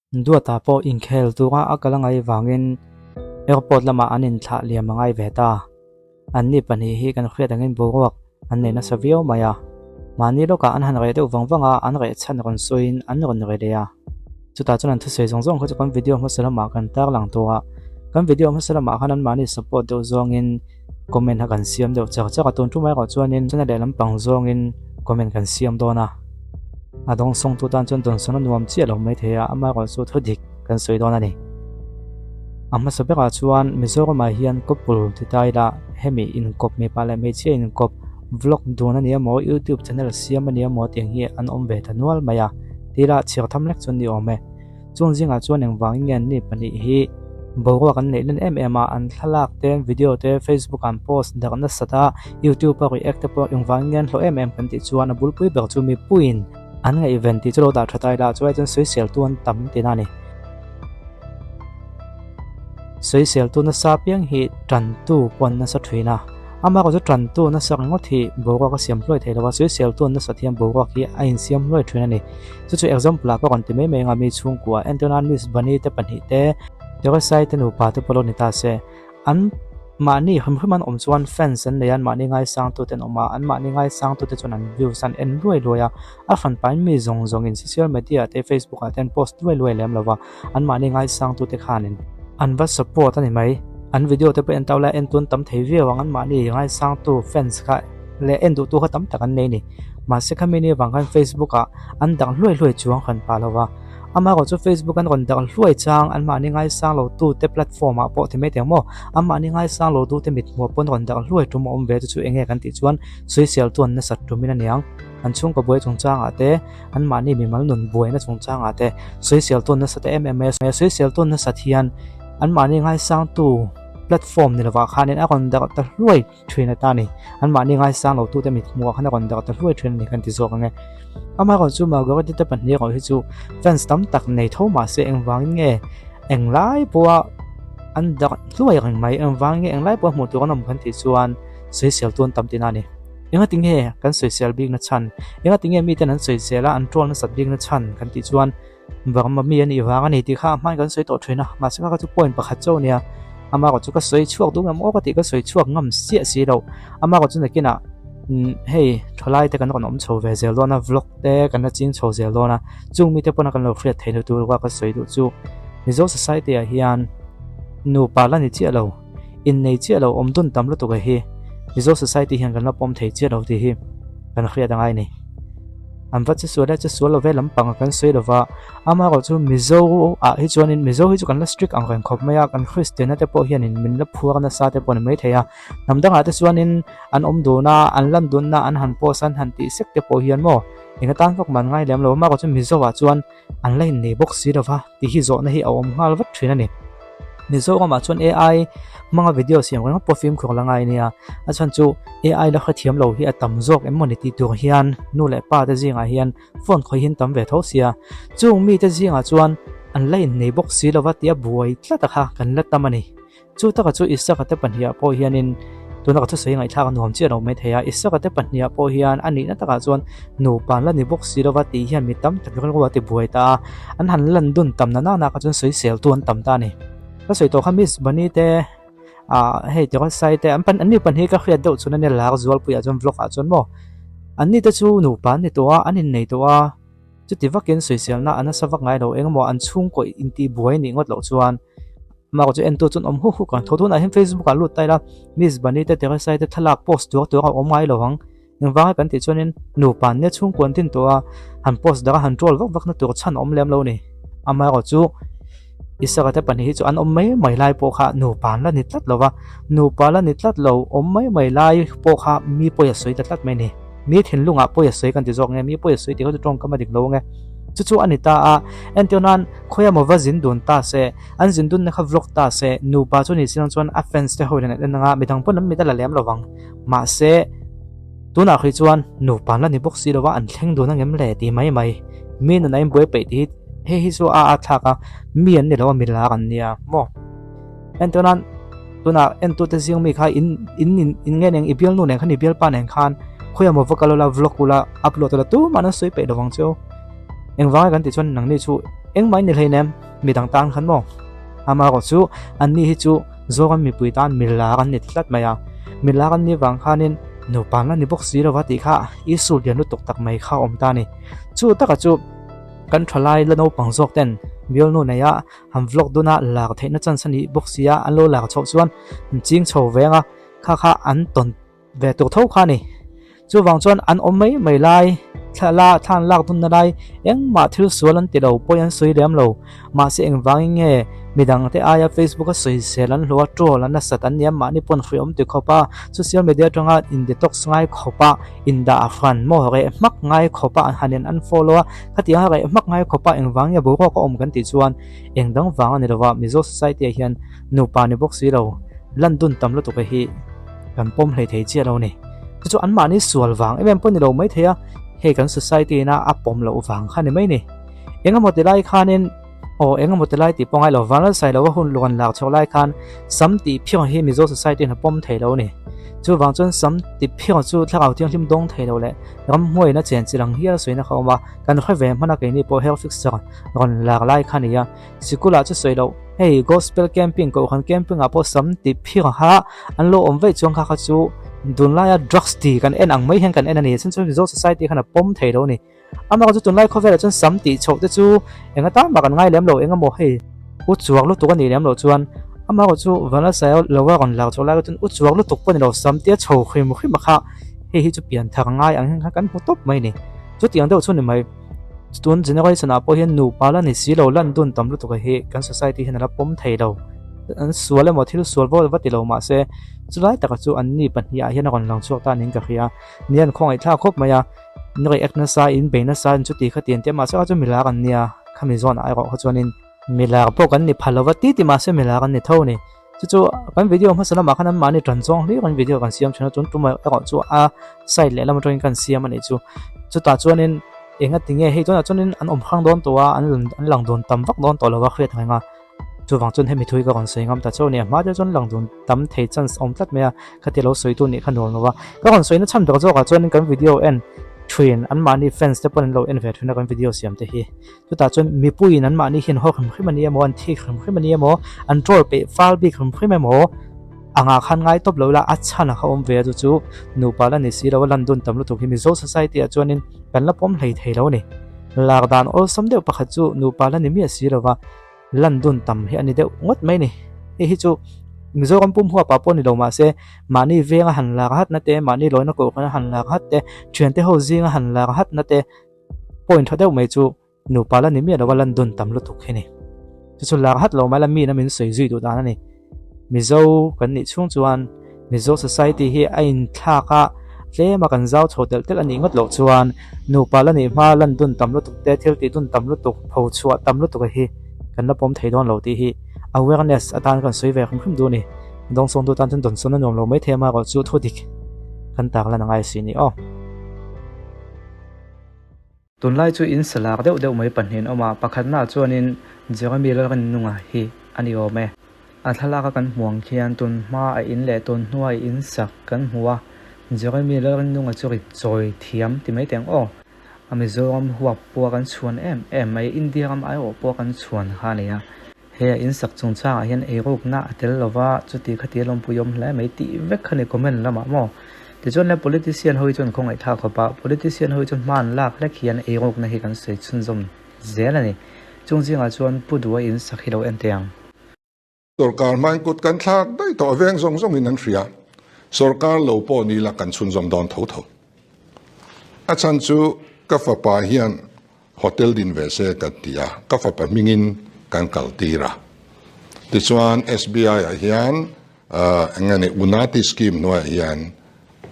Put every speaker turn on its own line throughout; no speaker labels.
Duata pawh inkhel tura a kal a ngaih vangin airport lamah an inthlah liam a ngai ve ta. Anni pahnih hi kan hriat angin boruak an nei nasa viau mai a. Mahni lawkah an han reh deuh vang vang a, an reh chhan rawn sawiin an rawn reh leh a. Chutah chuan an thusawi zawng zawng kha chu kan video hmasa lamah kan tarlang tawh a. Kan video hmasa lamah khan anmahni support deuh zawngin comment kha kan siam deuh char char a, tun tum erawh chuanin chana lehlam pang zawngin comment kan siam dawn a. A dawngsawngtu tan chuan dawnsawn a nuam chiah lo mai thei a, amaherawhchu thu dik kan sawi dawn a ni. A hmasa berah chuan Mizoramah hian couple ti ta ila hemi inkawp mipa leh hmeichhia inkawp vlog dun a ni emaw YouTube channel siam a ni emaw tih ang hi an awm ve ta nual mai a, ti ila chhiar tham lek chu an ni awm e. Chung zingah chuan engvangin nge an ni pahnih hi boruak an neih len em em a, an thlalak te, video te Facebook ah an post darh nasat a, YouTube a react te pawh engvangin nge an hlawh em em kan tih chuan a bulpui ber chu mipuiin an ngaihven tih chu lo dah tha ta ila chuai chuan sawiseltu an tam tihna a ni. Sawiseltu nasa piang hi tantu pawh an nasa thin a. Amah erawh chu tantu nasa ringawt hi boruak a siam hluai thei lo a, sawiseltu an nasat hian boruak hi a insiam hluai thin a ni. Chu chu example ah ka rawn ti mai mai anga mi chhungkua entirnan Miss Bunny te pahnih te, Teresai te nupa te pawh lo ni ta se, an mahni hrim hrim an awm chuan fans an nei a, an mahni ngaisang tute an awm a, an mahni ngaisang tute chuan an views an en luai luai a, a hran pahin mi zawng zawngin social media te Facebook ah te an post luai luai lem lo va, an mahni ngaisang tute khanin an va support a ni mai. An video te pawh en tau la en tun tam thei viau ang, an mahni ngaisang tu fans kha leh en duh tu kha tam tak an nei a ni. Mahse khami ni avang khan Facebook ah an dang hluai hluai chuang hran pah lo va, amaherawh chu Facebook an rawn dang hluai chang an mahni ngaisang lo tu te platform ah pawh ti mai teng maw, an mahni ngaisang lo tu te mithmuh pawn rawn dang hluai tum a awm ve chu chu enge kan tih chuan sawisel tu an nasat tumin a niang. An chhungkaw buai chungchang ah te, an mahni mimal nun buaina chungchang ah te sawisel tu an nasa ta em em mai a, sawisel tu an nasat hian an mahni ngaisang tu platform ni lovah khanin a rawn darh ta hluai. thin ata ni. Anmahni ngaisang lo tute mit hmuh ah khan a rawn darh ta hluai thin a ni kan ti zawk ang e. Amaherawhchu chu Margaret-i te pahnih erawh hi chu fans tam tak nei tho mah se engvangin nge englai pawha an darh hluai reng mai, engvangin nge englai pawha hmuh tur an awm kan tih chuan sawisel tu an tam tihna a ni. Engati nge kan sawisel bikna chhan? Engati nge miten an sawisel a an troll nasat bikna chhan kan tih chuan Burma mi a nih vang a ni tih kha a hmain kan sawi tawh thin a, mahse kha kha chu point pakhat chauh a nia. Amaherawh chu ka sawi chhuak duh ngam aw ka tih ka sawi chhuak ngam siah si lo. Amaherawh chu nakinah umm hei thalai te kan rawn awm chho ve zel dawn a, vlog te kan la ching chho zel dawn a, chung mite pawna kan lo hriat theih na tur ka sawi duh chu Mizo society ah hian nupa la ni chiah lo, innei chiah lo awm dun tam lutuk a hi Mizo society hian kan la pawm thei chiah lo tih hi kan hriat a ngai a ni. An va che sual e, che sual lo ve lampang a kan sawi lo va, amaherawh chu Mizo ah hi chuanin Mizo hi chu kan la strict ang reng khawp mai a, kan Kristianna te pawh hianin min la phuar nasa te pawh a ni maithei a, hnam dangah te chuanin an awm dun a, an lan dunna an han post a an han tih sek te pawh hian maw eng atan vak man ngai lem lo, amaherawh chu Mizo ah chuan an la innei bawk si lo va tih hi zawhna hi a awm nghal vat thin a ni. Mizoramah chuan AI hmanga video siam ringawt pawh fimkhur la ngai nia, a chhan chu AI la hrethiam lo hi a tam zawk em mawni tih tur hian nu leh pa te zingah hian phone khawih hi an tam ve tho sia, chung mite zingah chuan an la innei bawk si lo va tih a buai tlat a kha kan la tam a ni. Chu taka chu Isaka te pahniha pawh hianin tuna ka thusawi ngaihthlak a nuam chiah lo mai thei a, Isaka te pahniha pawh hian a nihna takah chuan nupa an la ni bawk si lova tih hian mi tam tak rilru a ti buai ta a, an han lan dun tam na nana kha chuan sawiseltu an tam ta a ni. Ka sawi tawh kha Miss Bunny te ah hei Teresa Sai te an pan an ni pahnih ka hriat deuh chhun a nia lar zualpuiah chuan vlog ah chuan maw an ni te chu nupa an ni tawh a an innei tawh a, chuti vakin sawiselna a nasa vak ngai lo engemaw an chhungkaw intihbuai nih ngawt loh chuan Mah chu entu chuan awm huk huk a, tho tunah hian Facebook ah lut ta ila Miss Bunny te Teresa te thlalak post tur tur a awm ngai lo ang. Engvanga kan tih chuanin nupa an nia chhungkua an din tawh a, han post dang a han troll vak vak na tur chhan a awm lem lo a ni. Amaherawhchu Isaka te pahnih hi chu an awm mai mai lai pawh kha nupa an la ni tlat lo va, nupa la ni tlat lo awm mai mai lai pawh kha mi pawi a sawi ta tlat mai a ni. Mi thinlungah pawi a sawi kan ti zawk nge, mi pawi a sawi tih kha chu tawngkam a dik lo ange. Chu chu a ni ta a, entir nan khawiah maw va zin dun ta se, an zin dunna kha vlog ta se, nupa chu ni silang chuan a fans te ho in an en anga midang pawn an mit a la lem lovang. Mahse, tunah khi chuan nupa an la ni bawk si lova an thleng dun angem le ti mai mai. Mi nun a inbuai peih tih hi hei hi chu a a thlak a, mi an ni lo a mi lar an nia maw. Entir nan tunah entute zing mi kha in in in nge nen i bialnu nen khan i bialpa nen khan khawiah maw va kal ula vlog ula upload ula tumah an sawi peih lovang cheu. Engvanga kan tih chuan nangni chu. Engmah in ni hleinem, midang tan khan maw? Amaherawhchu, anni hi chu Zoram mipui tan milar an ni tlat mai a, milar an nih vang khanin nupa an la ni bawk si lo va tih kha issue lian lutuk tak mai kha a awm ta a ni. Chu taka chu kan thalai la naupang zawk ten bialnu neia han vlog duna lar theihna chance a nih bawk si a, an lo lar chhoh chuan an ching chho veng a, kha kha an tawn ve tur tho kha a ni. Chuvang chuan an awm mai mai lai, thla la thla an lak dunna lai engmah thil sual an ti lo, pawi an sawi lem lo. Mahse engvangin nge midangte aia Facebook a sawisel an hlawh a, troll an nasat an nia mahni pawn hruai awm ti khawp a, social media atanga in detox ngai khawp a, indah hran maw reh hmak ngai khawp a, han in unfollow a, khatiang a reh hmak ngai khawp a engvang nge boruak a awm kan tih chuan engdang vang a ni lova, Mizo society ah hian nupa ni bawk si lo, lan dun tam lutuk hi kan pawm hlei thei chiah lo ni. Chu chu anmahni sual vang em em pawh ni lo mai thei a, hei kan society ina a pawm loh vang kha ni mai ni. Engemaw ti lai khanin aw engemaw ti lai tih pawh ngai lo, Vanlalsai lova hun luan lak chhoh lai khan sam tih phiang hi Mizo society in a pawm thei lo ni. Chuvang chuan sam tih phiang chu thlarau thianghlim dawng thei lo leh ramhmuaina chen chi lang hial sawina kha a awm a, kan hre ve hman a keini pawh hair fixer rawn lak lai kha ni a. Sikul ah chu sawi loh, hei gospel camping kohhran camping ah pawh sam tih phir kha an lo awm vaih chuan kha kha chu tunlaia drugs ti kan en ang mai hian kan en a ni, chhan chuan Mizo society khan a pawm thei lo a ni. Amah chu tunlai khawvelah chuan sam tih chhoh te chu eng atan mah kan ngai lem lo, eng emaw hei u chuak lutuk a nih lem loh chuan amah erawh chu Vanlalsaia lo a rawn lak chhoh lai chuan u chuak lutuk pawh a ni lo, sam tia chho hrim hrim a kha hei hi chu pian thar ngai ang hian khan kan hmu tawp mai a ni. Chutiang deuh chu ni mai. Tun generation ah pawh hian nupa la ni si lo lan dun tam lutuk hi kan society hian a la pawm thei lo. An sual emaw thil sual vawt va ti lo mahse chulai taka chu an ni pahnih ah hian a rawn lang chhuak ta niin ka hria. Ni an khawngaih thlak khawp mai a, ni react nasa in bei nasa in chuti kha ti an ti a mahse kha chu milar an nia khami zawn ah erawh kha chuanin milar pawh kan ni pha lo va ti ti mahse milar an ni tho a ni. Chu chu kan video hmasa lamah khan anmahni tan zawng hlir an video kan siam thin a, tun tum erawh chu a side lehlam atangin kan siam a nih chu. Chutah chuanin enga tinge hei tunah chuanin an awm hrang dawn tawh a, an an lang dun tam vak dawn tawh lo a hriat reng a. Chuvang chuan hemi thui ka rawn sawi ngam ta chauh a ni. A hma te chuan lang dun tam thei chance awm tlat mai a, khatia lo sawi tu nih kha nuam lo va. Ka rawn sawina chhan ber zawkah chuanin kan video en thin anmahni fans te pawhin an lo en ve thin a kan video siam te hi. Chutah chuan mipuiin anmahni hian haw hrim hrim a ni emaw, an thik hrim hrim a ni emaw, an troll peih fal bik hrim hrim emaw angah khan ngai tawp lo ila a chhan a kha awm ve a chu chu nupa la ni si lo a lan dun tam lutuk hi Mizo society ah chuanin kan la pawm hlei thei lo a ni. Lar dan awlsam deuh pakhat chu nupa la ni miah si lova lan dun tam hi a ni deuh ngawt mai a ni. Hei hi chu Mizoram pum huapah pawh ni lo mahse mahni venga han lar hatna te, mahni lawina kohhrana han lar hat te, thiante ho zinga han lar hatna te, Point tha deuh mai chu nupa la ni miah lova lan dun tam lutuk hi ni. Chu chu lar hat lo mai la mi na min sawi zui duh dan a ni. Mizo kan nih chhung chuan Mizo society hi a inthlak a, tlem a kan zau chho telh telh a nih ngawt loh chuan nupa la nih hma lan dun tam lutuk te, thil tih dun tam lutuk, pho chhuah tam lutuk hi kan la pawm thei dawn lo tih hi awareness atan kan sawi ve hrim hrim duh a ni. Dawngsawng tu tan chuan dawnsawn a nuam lo mai thei a, amaherawhchu thu dik kan tarlan a ngai si a ni aw. Tunlai chu in salak deuh deuh mai pahnihin awm a, pakhatnaah chuanin Jeremy Lalrinnunga hi a ni awm e. A thlalaka kan hmu ang khian tun hma a in leh tun hnua i in sak kan hmu a, Jeremy Lalrinnunga chu rit chawi thiam ti mai teh ang aw. A Mizoram huap pawh kan chhuan em em mai, India ram aiawh pawh kan chhuan kha a ni a. He a in sak chungchangah hian eirukna a tel lova, chuti khati a lawmpui awm hle mai tih vek kha ni comment lamah maw? Tichuan le politician ho hi chuan khawngaihthlak khawp a, politician ho hi chuan hma an lak hlek hian eirukna hi kan sawi chhunzawm zel a ni. Chung zingah chuan Pu Duha in sak hi lo en teh ang.
Sorkar hmain kut kan thlak daih tawh a veng zawng zawngin an hria. Sorkar lo pawh ni la kan chhunzawm dawn tho tho. A chhan chu ka fapa hian Hotel din ve se kan ti a, ka fapa hmingin kan kal tir a. Tichuan SBI ah hian eng nge ni Unati scheme hnuaiah hian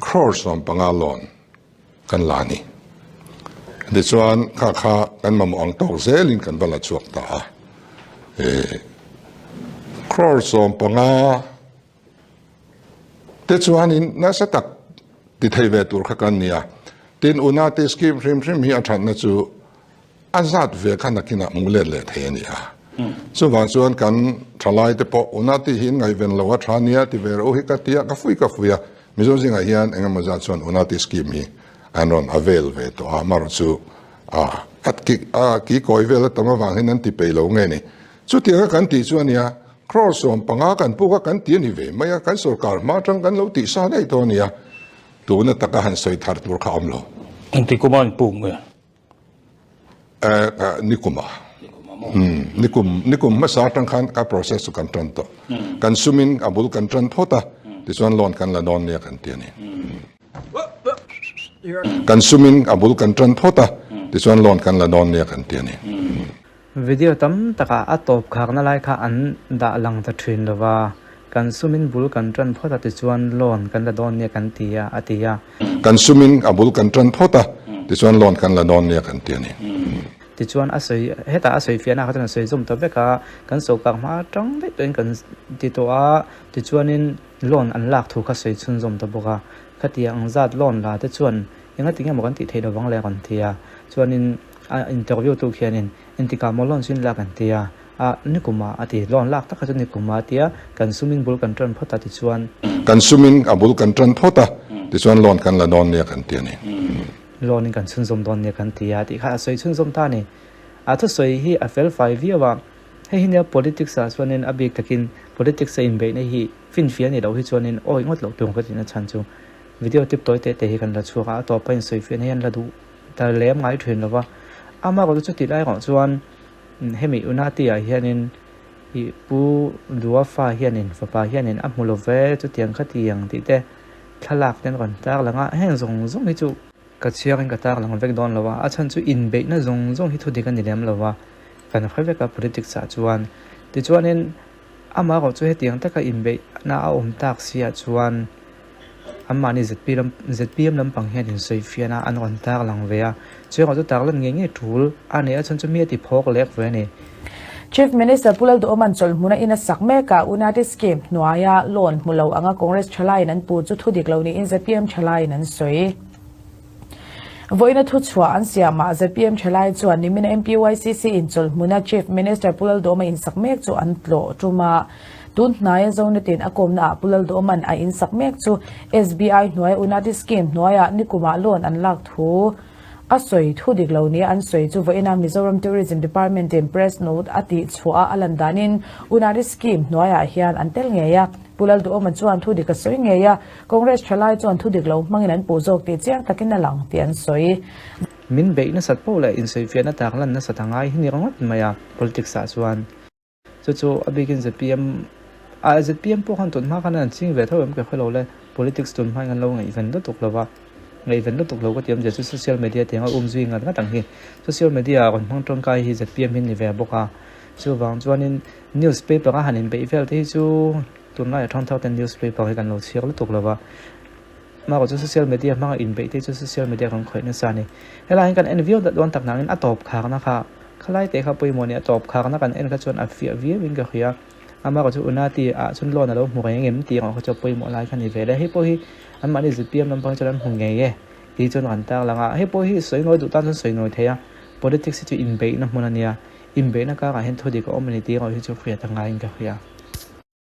crore 15 loan kan la a ni. Tichuan kha kha kan mamawh ang tawk zelin kan va la chhuak ta a. Crore 15 te chuanin nasa tak ti thei ve tur kha kan ni a. Tin, Unati scheme hrim hrim hi a thatna chu a zat ve kha nakinah hmuh let leh thei a ni a. Chuvang chuan kan thalai te pawh Unati hi in ngaihven lo a tha nia ti ve reuh hi ka ti a, ka fui ka fui a. Mizo zingah hian engemaw zat chuan Unati scheme hi an rawn avail ve tawh a, amaherawhchu a. A a ki kawi vel a tam avangin an ti peih lo nge ni. Chutianga kan tih chu a nia, crore 15 kan puk a kan ti a ni ve mai a, kan sorkar hma atang kan lo tih sa daih tawh a nia, tuna taka han sawi thar tur kha a awm lo.
Engti kuma in puk nge?
Nikuma. Nikum nikum hmasa atang khan ka process chu kan tan tawh. Kan sumin a bul kan tan phawt a, tichuan loan kan la dawn nia kan ti a ni. Kan sumin a bul kan tan phawt a, tichuan loan kan la dawn nia kan ti a ni.
Video tam takah a tawp khakna lai kha an dah lang ta thin lo va, kan sumin bul kan tan phawt a tichuan loan kan la dawn nia kan ti a, a ti a.
Kan sumin a bul kan tan phawt a, tichuan loan kan la dawn nia kan ti a ni.
Tichuan a sawi, hetah a sawi fiahna kha chuan a sawi zawm ta vek a, kan sawhkak hma atang daih tawhin kan ti tawh a, tichuanin loan an lak thu kha sawi chhunzawm ta bawk a, khatiang ang zat loan la te chuan engati nge maw kan tih theih lovang le kan ti a, chuanin A interview tu khianin engtikah maw loan chu in lak an ti a, a nikumah a ti, loan lak tak kha chu nikumah a ti a, kan sumin bul kan tan phawt a tichuan.
Kan sumin a bul kan tan phawt a tichuan loan kan la dawn nia kan ti a ni.
Loan in kan chhunzawm dawn nia kan ti a tih kha a sawi chhunzawm ta a ni. A thusawi hi a fel fai viau a, hei hi nia politics ah chuanin a bik takin politics a inbeihna hi finfiah a nih loh hi chuanin awi ngawt loh tur ka tihna chhan chu video tip tawi teh teh hi kan la chhuak a, a tawpa insawifiahna hi an la duh. Ta lem ngai thin lo va, ama erawh chu chutih lai erawh chuan hemi Unati ah hianin ih Pu Duafa hianin fapa hianin a hmu lo ve chutiang khatiang tih te thlalak te an rawn tar lang a, heng zawng zawng hi chu ka chhiarin ka tar lang vek dawn lo a, a chhan chu inbeihna zawng zawng hi thudik a ni lem lo va, kan hre vek a politics ah chuan tichuanin ama erawh chu hetiang taka inbeihna a awm tak si ah chuan. Anmahni ZPM lampang hian insawifiahna an rawn tarlang ve a, chu erawh chu tarlan ngei ngei tul a ni a, chhan chu mi a ti phawk lek ve a ni.
Chief Minister Pu Lalduhawma'n chawlhmuna in a sak mek a, Unati Scheme hnuaia loan hmu lo anga Congress thalaiin an pu chu thudik lo niin zpm thalaiin an sawi. Vawiina thuchhuah an siamah zpm thalai chuan nimina MPYCC in chawlhmuna Chief Minister Pu Lalduhawma in sak mek chu an tlawh tum a. Tun hnaia Zonetin a kawmnaah Pu Lalduhawma'n a in sak mek chu SBI hnuaia Unati Scheme hnuaiah nikumah loan an lak thu a sawi thu dik lo nia an sawi chu vawiina Mizoram Tourism Department in press note a tih chhuah a a lan danin Unati Scheme hnuaiah hian an tel ngei a. Pu Lalduhawma chuan thu dik a sawi ngei a, Congress thalai chuan thu dik lo hmangin an puh zawk tih chiang takin a lang tih an sawi.
Min beih nasat poh leh insawifiahna tak lan nasat a ngai hi ni ringawt mai a, politics ah chuan. Chu chu a bikin zpm ah zpm pawh khan tun hma khan an ching ve tho em ka hre lo le, politics tun hma in an lo ngaihven lutuk lo va, ngaihven lutuk lo ka ti awmzia chu social media tiang a um zui ngat ngat ang hi, social media ah rawn hmang tangkai hi zpm hi ni ve bawk a, chuvang chuanin news paper a han inbeih vel te hi chu tunlai a thangthar ten news paper hi kan lo chhiar lutuk lo va, amaherawh chu social media hmanga inbeih te hi chu social media kan khawih nasa a ni, helai hian kan en viau dawn tak nangin a tawp kharna kha. Khalai teh kha pawimawh nia tawp kharna kan en kha chuan a fiah viau in ka hria. Amaherawh chu Unati ah chuan loan a lo hmu reng em tih erawh kha chu a pawimawh lai kha ni ve le. Hei pawh hi anmahni zpm lampang chuan an hmu ngei e tih chuan kan tar lang a. Hei pawh hi sawi nawi duh tan chuan sawi nawi thei a. Politics hi chu inbeihna hmun a nia. Inbeihna karah hian thudik a awm a ni tih erawh hi chu hriat a ngaiin ka hria.